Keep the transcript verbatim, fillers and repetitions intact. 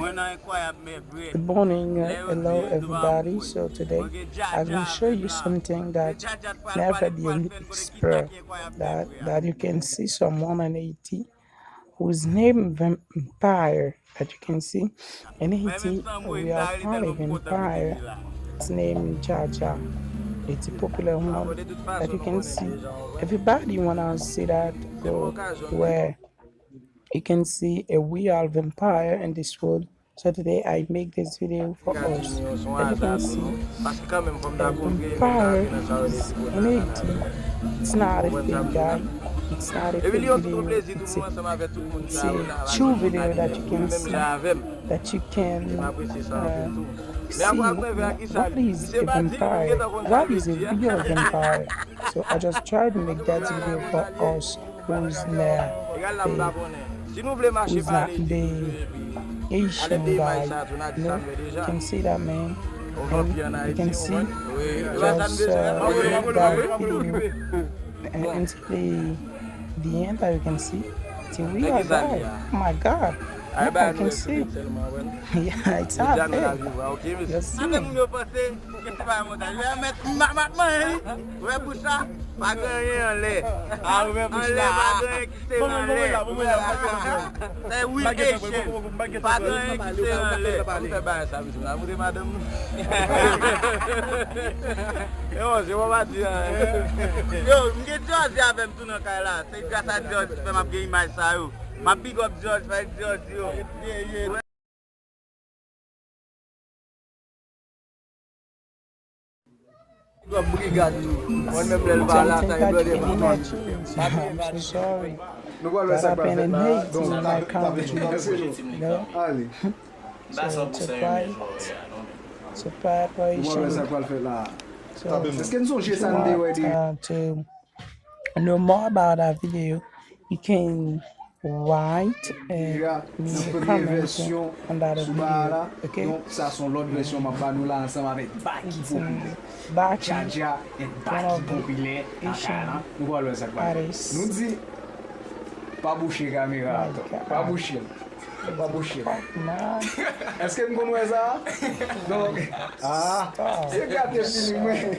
Good morning, uh, hello everybody. So today I will show you something that never been experienced, that, that you can see someone in Haiti whose name vampire that you can see. In Haiti, we are called vampire. His name Jaja. It's a popular one that you can see. Everybody wanna see that go where you can see a real vampire in this world. So today I make this video for us. As you can see, a vampire is in Haiti. It's not a fake guy. It's not a fake video. It's a, it's a true video that you can see, that you can uh, see what is a vampire, what is a real vampire. So I just try to make that video for us who's not the, who's not the Asian guy. You know, you can see that man. And you can see just uh, that video. And, and the, the end that you can see. It's a real guy. Oh my God. Look, I can see. Yeah, it's hot there. You see. Wè bouch la. Pa gen anyen anlè. Anlè pa gen anyen ki se anlè. Sa e real Asian. Pa gen anyen ki se anlè. Fè bagay sa, mesye. N a moute madanm nou. Yo, se bon pa di anyen. Yo, m gen Georgie avè m tou nan kay la. Se gras a Georgie ki fè m ap gen imaj sa yo. M ap big up Georgie, fè Georgie yo. Brigad tou. Mwen menm lè l pa la, sa e blòdè pa. I'm so sorry. That happened in Haiti, in my country. No? So it's a quiet, it's a quiet for Haitian. So, if you want uh, to know more about that video, you can write uh, me a comment on that video. Okay? Donk, sa se yon lòt vèsyon m ap ba nou la ansanm avèk Baky Popilè. Baky, Jaja and Baky Popilè nan kay la. Nou pral wè sa k pral fèt. Nou di, pa bouche kamera a, pa bouche l. Pa bouche l. Èske n konn wè sa? Donk, ah, se gate fini mwen.